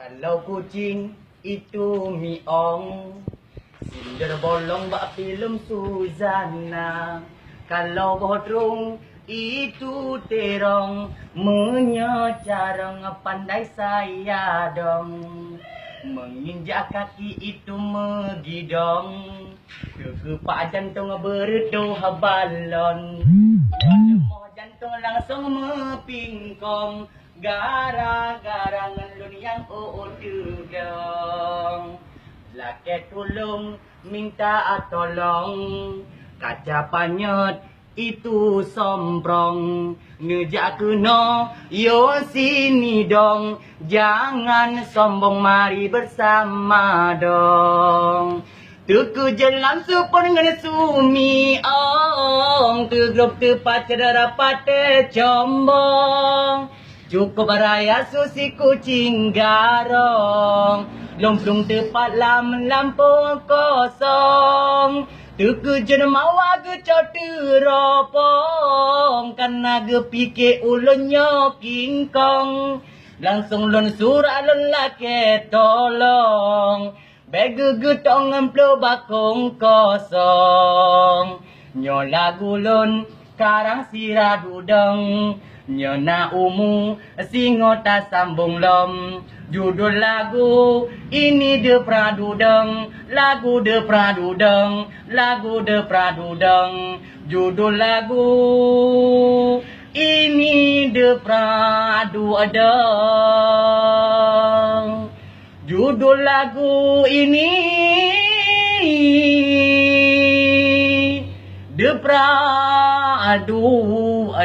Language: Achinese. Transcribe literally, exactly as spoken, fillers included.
Kalau kucing itu miong, sindir bolong bak filem Suzana. Kalau boh drong itu terong, meunyoe carong pandai saya dong. Menginjak kaki itu megidong, keukepak jantong beureudoh balon. Leumoh jantong langsong meupingkong, gara-gara ngon lôn nyang ôk teudong. Lakée tulông minta tolong, kaca panyöt itu somprong. Neujak keunoe yo sini dong, jangan sombong, mari bersama dong. Teukeue jeulam supon ngon sumiong, teuglop teupat cedera paté combong. Cukup raya susi kucing garong, lom plueng teupat lam lampôh kosong. Teukeujeuet mawa geucok teuropong, kana geupike ulôn nyoe kingkong. Langsong lôn surak lôn lakée tolong, bék geugeutong ngon ploh bakong kosong. Nyoe lagu lôn karang sira dudong, nyoe na umu singoh tasambong lom. Judul lagu ini Deupra Dudong, lagu Deupra Dudong, lagu Deupra Dudong. Judul lagu ini Deupra Dudong. Judul lagu ini Deupra Dudong.